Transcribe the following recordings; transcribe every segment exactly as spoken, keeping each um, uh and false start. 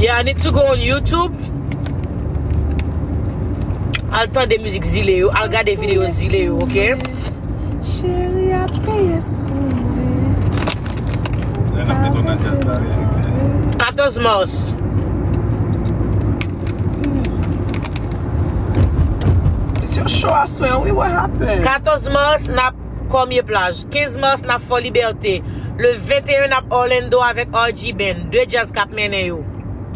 Yeah, I need to go on YouTube. Al tande mizik Zile yo, al gade videyo Zile yo, ok? Cheri ap peye sou mwen. Lè n ap met w nan djaz la, wi. Katòz mas. Misye cho aswè, wi, what happened? Katòz mas, n ap Kòmye Plaj. Kenz mas, n ap Fò Libète. Le venteyen, n ap Orlando avèk R G Band. De djaz k ap mennen yo.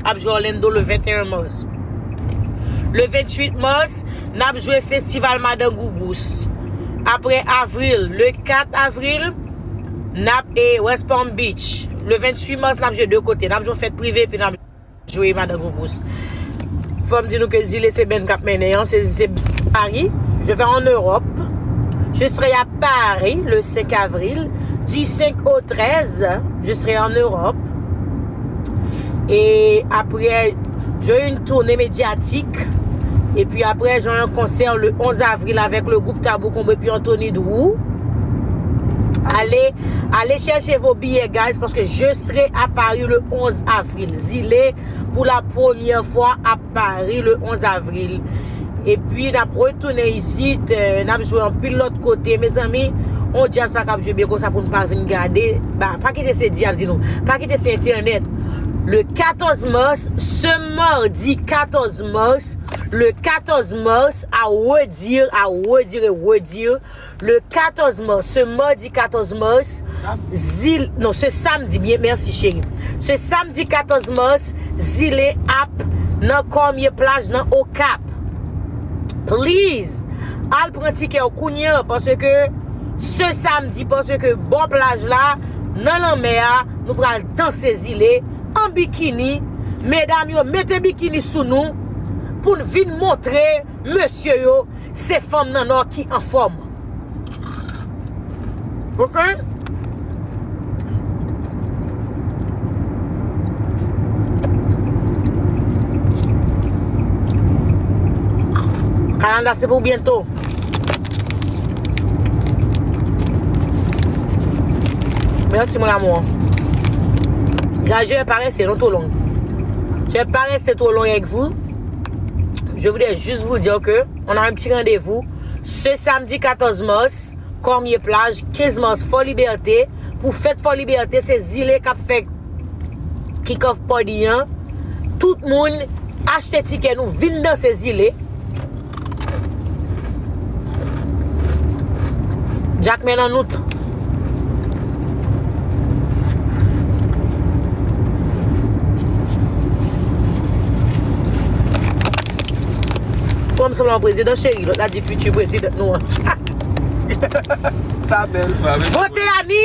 Ap jwe Orlando le venteyen mas. Le venntuit mas, n ap jwe Festival Madan Gougous. Apre avril, le kat avril, n ap e West Palm Beach. Le venntuit mas, n ap jwe de kote. N ap jwe yon fèt prive, epi n ap jwe Madan Gougous. Fò m di nou ke Zile se band k ap mennen an, se, se Paris. Je vais en Europe. Je serai à Paris le cinq avril. Du cinq au treize, je serai en Europe. Et après, j'ai une tournée médiatique. Et puis après, j'ai un concert le onze avril avec le groupe Tabou Combo et puis Anthony Drou. Allez, allez chercher vos billets, guys, parce que je serai à Paris le onze avril. Zile, pour la première fois à Paris le onze avril. Epi n ap retounen isit, eh, n ap jwe anpil lòt kote. Mezanmi, on djaz pa kab jwe byen konsa pou n pa vin gade. Ba, pa kite se dyab di nou. Pa kite se entènèt. Le quatorze mars, ce mardi quatorze mars, le quatorze mars, à redire, à redire et redire, le quatorze mars, ce mardi quatorze mars, Zile, non, ce samedi, bien, merci chérie. Ce samedi quatorze mars, Zile ap nan Kòmye Plaj nan Okap. Please, al pran tikè w kounye a, paske ce samedi, paske bò plaj la, nan lanmè a, nou pral danse Zile an bikini. Medam yo, mete bikini sou nou pou n vin montre mesye yo se fanm nan Nò ki anfòm. Ok? Kanada se pou byento. Merci, mon amour. Gars, je vais pas rester non trop long. Je vais pas rester trop long avec vous. Je voudrais juste vous dire que on a un petit rendez-vous ce samedi quatorze mars, Cormier Plage, quinze mars, Fort Liberté. Pou fèt Fort Liberté, se Zile k ap fè kick off party an. Tout moun achte tikè nou, vin danse Zile. Jack men nan nout. Kòm se yon prezidan cheri, lòt la di fiti prezidan nou an. Sa bèl. Vote Ani.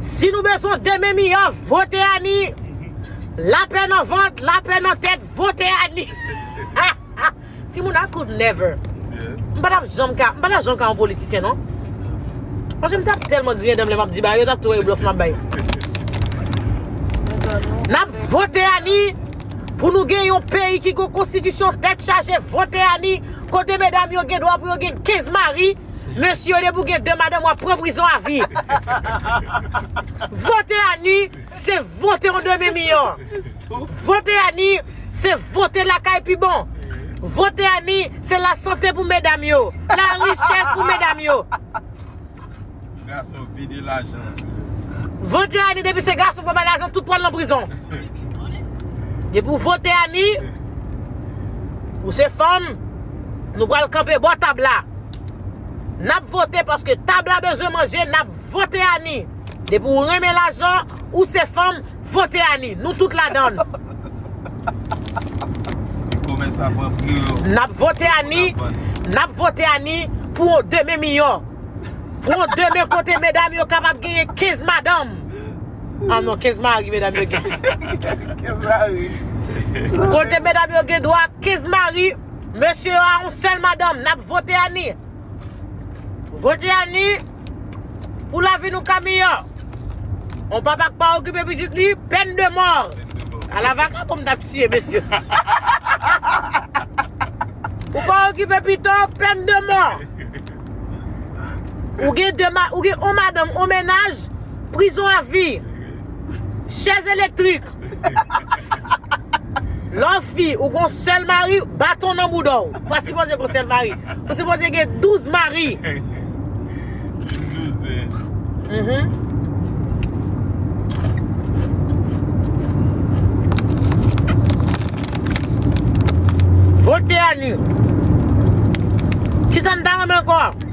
Si nou bezwen de men miyò, vote Ani. Lapè nan vant, lapè nan tèt, vote Ani. Timoun, I could never. M pa t ap janm ka, m pa t ap janm ka yon politisyen, non. Paske m t ap tèlman griyen dan m lè m ap di bagay, yo t ap tou wè e blòf m ap bay. N ap vote Ani pou nou gen yon peyi ki gen yon konstitisyon tèt chaje, vote Ani kote medam yo gen dwa pou yo gen kenz mari, mesye yo depi w gen de madanm w ap pran prizon avi. Vote Ani, se vote yon demen miyò. Vote Ani, se vote lakay pi bon. Vote Ani, se lasante pou medam yo. Larichès pou medam yo. Gason vide lajan. Vote Ani, depi se gason pa bay lajan, tout pral nan prizon. Depi w vote Ani, ou se fanm, nou pral kanpe bò tab la. N ap vote paske tab la bezwen manje, n ap vote Ani. Depi w renmen lajan, ou se fanm, vote Ani. Nou tout ladann. Komès ap rantre yo. N ap vote Ani. N ap vote Ani pou yon demen miyò. Pou yon demen kote medam yo kapab genyen kenz madanm. Ah non, kenz mari medam yo gen. Kenz mari. Kote medam yo gen dwa kenz mari, mesye yo a yon sèl madanm. N ap vote Ani. Vote Ani pou lavi nou ka miyò. On papa k pa okipe pitit li, pèn de mò. Ala vakabon m t ap tiye, mesye. Ou pa okipe pito, pèn de mò. Ou gen de ma-, ou gen on madanm, on mennaj, prizon avi. Chèz elektrik. Lè w fi, ou gon sèl mari, baton nan bouda w. Ou pa sipoze gon sèl mari. Ou sipoze gen douz mari. Vin douzè. Mhm. Vote Ani. Kisa n ta renmen ankò?